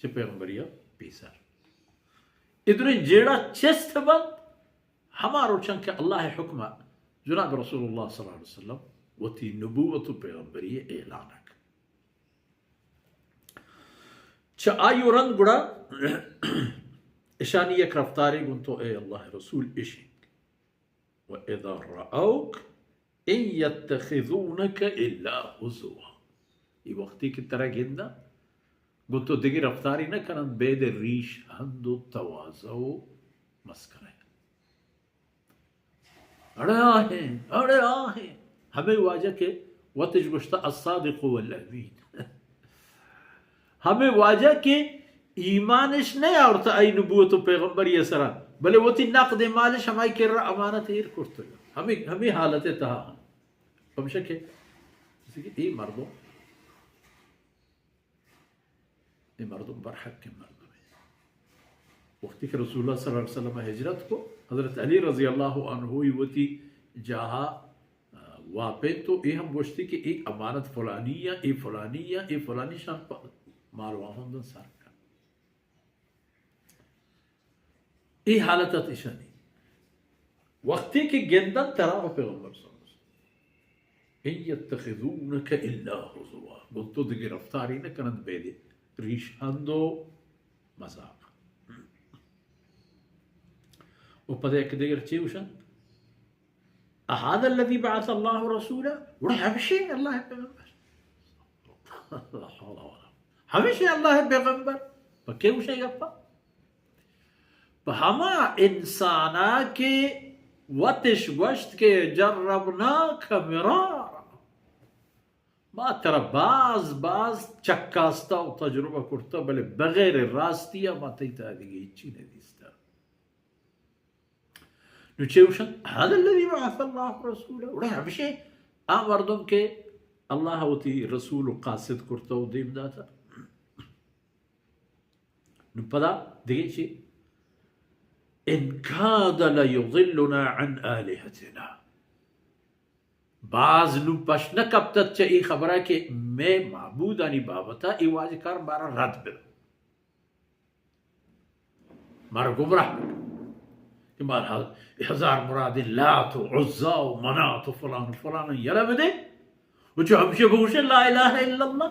چہ پیغمبری ءَ پیسر۔ اے دریں جیڑہ چست بنت، ہما روچاں کہ اللہ ءِ حکم ءَ جناب رسول اللہ صلی اللہ علیہ وسلم وتی نبوت و پیغمبری ءِ اعلان ءَ کن۔ چہ آئی ءَ رند گڑا اشانی یک رفتارے گوں تو اے اللہ ءِ رسول اش انت۔ و اذا رأوک ان یتخذونک الا ہزوا۔ اے وقتی کہ ترا گنداں، گوں تو دگہ رفتاری نہ کننت، بید ریش ہند و تواضع و مسخرہ۔ اڑے آہیں، اڑے آہیں۔ ہمے واجہ کہ وتش گوشتہ الصادق والامین۔ ہمے واجہ کہ ایمانش نیاورتہ آئی نبوت و پیغمبری ءِ سرا، بلے وتی نقد مالش ہمائی کرا امانت ایر کرتگ۔ ہمے، ہمے حالت ءِ تہا ہم۔ پمشکہ، اے مردم اے مردم برحق مردمے۔ وقتی کہ رسول اللہ صلی اللہ علیہ وسلم ہجرت کو، حضرت علی رضی اللہ عنہ ای وتی جاہا، آ، واپینت و اے ہم گوشتی کہ اے امانت فلانی یا اے فلانی یا اے فلانی شان پہ مال واہندن سر کن۔ اے حالت ات اشانی۔ وقتی کہ گندن ترا و پیغمبر صلی اللہ علیہ وسلم، ان یتخذونک الا ہزوا، گوں تو دگہ رفتاری نہ کننت بید ریش ہند و مذاق۔ و پدا یک دگر چی گوشنت؟ اهذا الذي بعث الله رسولا؟ گڑا ہمشی اللہ پیغمبر؟ لا حول ولا قوة۔ ہمشی اللہ پیغمبر؟ پہ کئے گوشے گپا؟ پہ ہما انسانا کہ وتش گوشت کہ جربناک مرارا، ما ترا باز باز چکاستا و تجربہ کرتا، بلے بغیر راستی ما تئی تہا دگہ ہچی نہ دیستا۔ نو چے گوشنت؟ هذا الذي بعث الله رسولا۔ گڑا ہمشی آ مردم کہ اللہ وتی رسول و قاصد کرتا و دیم داتا۔ نو پدا دگہ چی؟ ان کاد لیضلنا عن آلهتنا۔ باز نو پش نہ کپتت چہ اے خبرا کہ مئے معبودانی بابتا اے واجہ کار مارا رد بدنت۔ مارا گمراہ بکن کہ مارا ہزار مرادیں لات و عزا و منات و فلان و فلان یلہ بدے، و چو ہمشی بگوشے لا الہ الا اللہ۔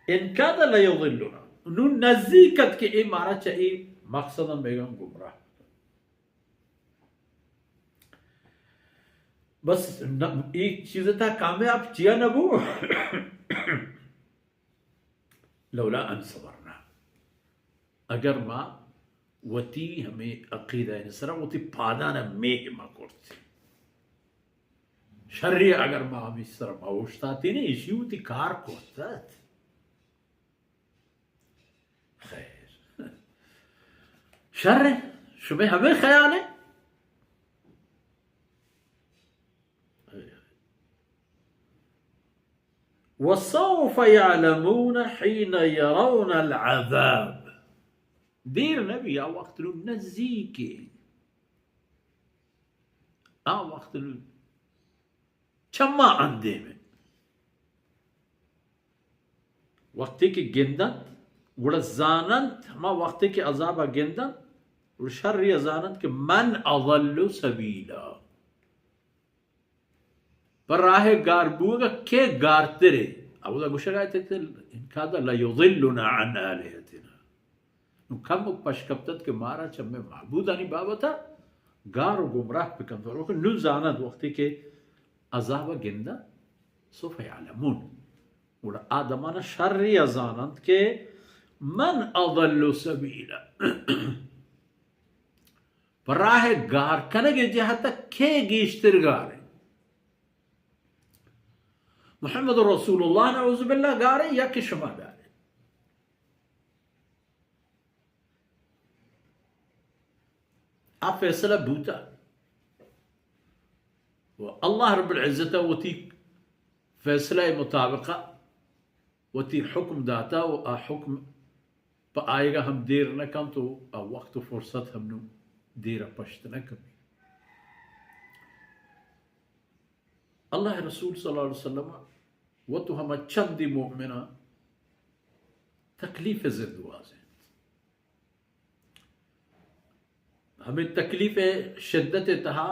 ان کاد لیضلنا، نو نزیک ات کہ اے مارا چہ اے مقصدا بیگاں گمراہ بکن۔ بس نہ، اے چیز تا کامیاب چیا نہ بو؟ لولا ان صبرنا، اگر ما وتی ہمے عقیدہ ءِ سرا وتی پادان ءَ میہ ما کرت، شری اگر ما ہمے سرا ما اوشتاتین، ایشی وتی کار کرتت۔ خیر، شر، شمے ہمے خیال ہے؟ وسوف يعلمون حين يرون العذاب۔ دیر نبی، آ وقت نو نزیکے۔ آ وقت نو چما اندیم انت۔ وقتی کہ گندنت، گڑا زاننت، ہما وقتی کہ عذابا گندنت، گڑا شری زاننت کہ من اضل سبیلا۔ پہ راہ گار بوگا کے گارترے؟ اودا گوشگا ات کہ ان کاد لیضلنا عن آلهتنا۔ نو کمک پش کپتت کہ مارا چہ مئے معبودانی بابتا گار و گمراہ بکنت۔ و نو زاننت وقتی کہ عذابا گندنت، سوف یعلمون۔ گڑا آ دمانا شری زاننت کہ من اضل سبیلا۔ پہ راہ گار کنگ جہت کے گیشتر گار انت؟ محمد رسول اللہ نعوذ باللہ گار انت یا کہ شما گار انت؟ آ فیصلہ بوتا و اللہ رب العزت وتی فیصلہ مطابقہ وتی حکم داتا و آ حکم پہ آیگا ہم دیر نہ کنت و آ وقت و فرصت ہم نو دیر پشت نہ کپی۔ اللہ رسول صلی اللہ علیہ وسلم و تو ہما چندی مؤمناں تکلیف زند واز انت۔ ہمیں تکلیف شدت تہا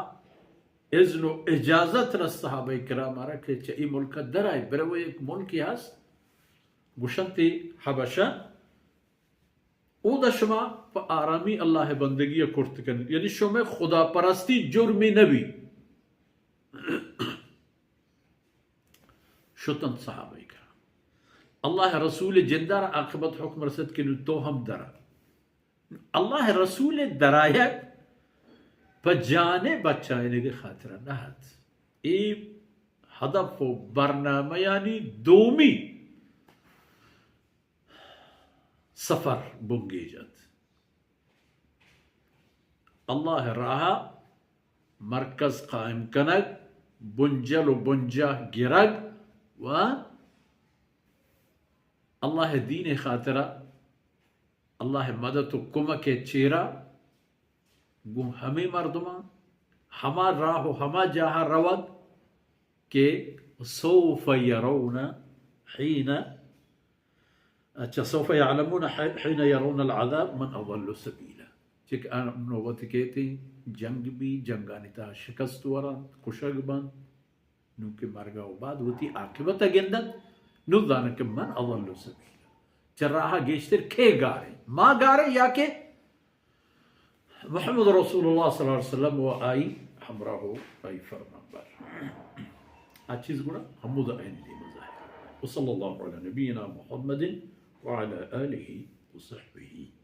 اذن و اجازت رس صحابہ کرام را کہ چہ ای ملک درائے، بروے، ایک ملکی ہست، گوشنتی حبشہ، اودا شما پہ آرامی اللہ بندگی کرت کن، یعنی شما خدا پرستی جرمی نبی۔ شتنت صحابہ کرام۔ اللہ رسول جندار عاقبت حکم رسد کہ نو تو ہم درا۔ اللہ رسول درایگ پہ جان بچائینگ خاطر نہ ات۔ اے ہدف و برنامہ یعنی دومی سفر بنگیج ات۔ اللہ راہ مرکز قائم کنگ، بنجل و بنجاہ گرگ و اللہ دین خاطرہ، اللہ مدد و کمک چیرا گوں ہمے مردمان ہما راہ و ہما جاہ روگ کہ سوف یرون حین، اچھا، سوف یعلمون حین یرون العذاب من اضل سبیلا۔ چک آ نوبت کیت جنگ بی، جنگانی تہا شکست ورنت، کشگ بنت، نوں کہ مرگا و بعد وتی عاقبت گندنت، نوں زاننت کہ من اضل سبیلا۔ چہ راہ گیشتر کئے گاریں؟ ما گاریں یا کہ محمد رسول اللہ صلی اللہ علیہ وسلم و آئی ہمراہ و آئی فرمانبر۔ آ چیز گڑا ہمودا آئی دیم ظاہر۔ وصلی اللہ علی نبینا محمد وعلی آلہ وصحبہ